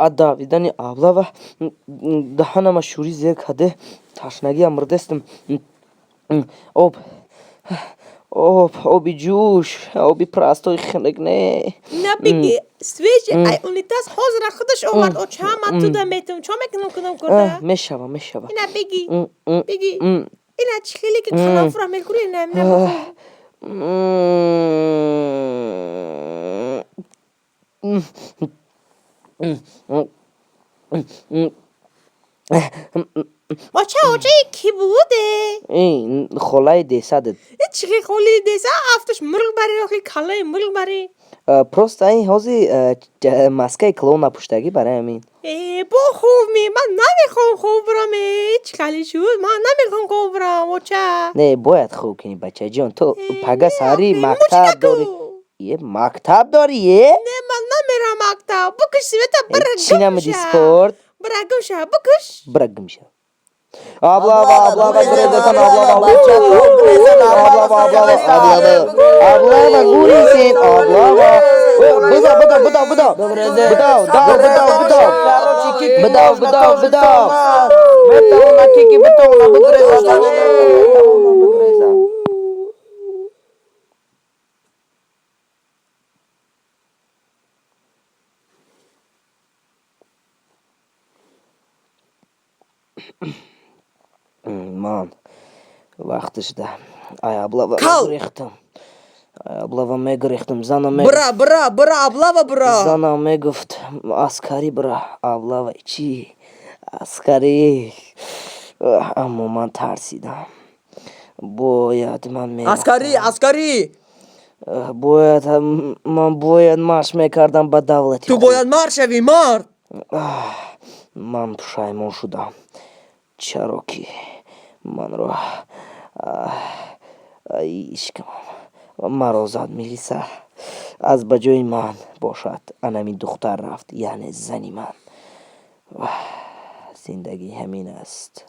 Аз давидани облава даҳанама шӯрӣ зер карде, ташнагиам мурдестам. Об, об, оби ҷӯш, оби простой хунук не. Ина биги, свежий ай унитаз ҳозира худаш овард, оча, ман туда метум. Чо мекунам кунам курда? Мешава, мешава. Ина биги, биги. Ина чӣ хеле ки каланфура мехӯри, ина ина бихӯр. Оча, оча, и кӣ буде? Ин холаи десадат. И чӣ хел холи деса, афташ мурғ бари, охи каллаи мурғ бари. Просто ин ҳози маскаи клоун напӯштагӣ, барои ҳамин. Э, бо хоб ме, ман намехоҳам хоб бурам, э, чӣ хеле шуд? Ман намехоҳам хоб бурам, оча. Не, бояд хоб кунӣ, бачаҷон. Ту Э, пага не, саҳарӣ охи, мактаб мучка дорӣ. ку. Е, мактаб дорӣ, е? Не, ман намерам мактаб. Букуш света, бира Чӣ намуди гумша. спорт? Бира гумша, букуш. Бира гумша. Облава, облава, гурезатон, облава, облава, облава, облава, облава, гурезен, облава. Бидав, бидав, бидав, бидав. Бидав, дав, бидав, бидав. Бидав, бидав, бидав. Метавона кики битавона бигуреза. Метавона бигуреза. Ман вақташда ай облава Кал! мегурехтам. Ай облава мегурехтам. Занам Бира, бира, бира, облава бира. Занам мегуфт, аскарӣ бира, облава чӣ? Аскарӣ. Аммо ман тарсидам. Бояд ман мерафтам. Аскарӣ, аскарӣ. Бояд ман бояд марш мекардам ба давлати Ту худ. бояд мард шавӣ, мард. Ман пушаймон шудам. Чаро ки манро ишкамам маро зад милиса. Аз ба ҷои ман бошад анами духтар рафт, яъне зани ман. Зиндагӣ ҳамин аст.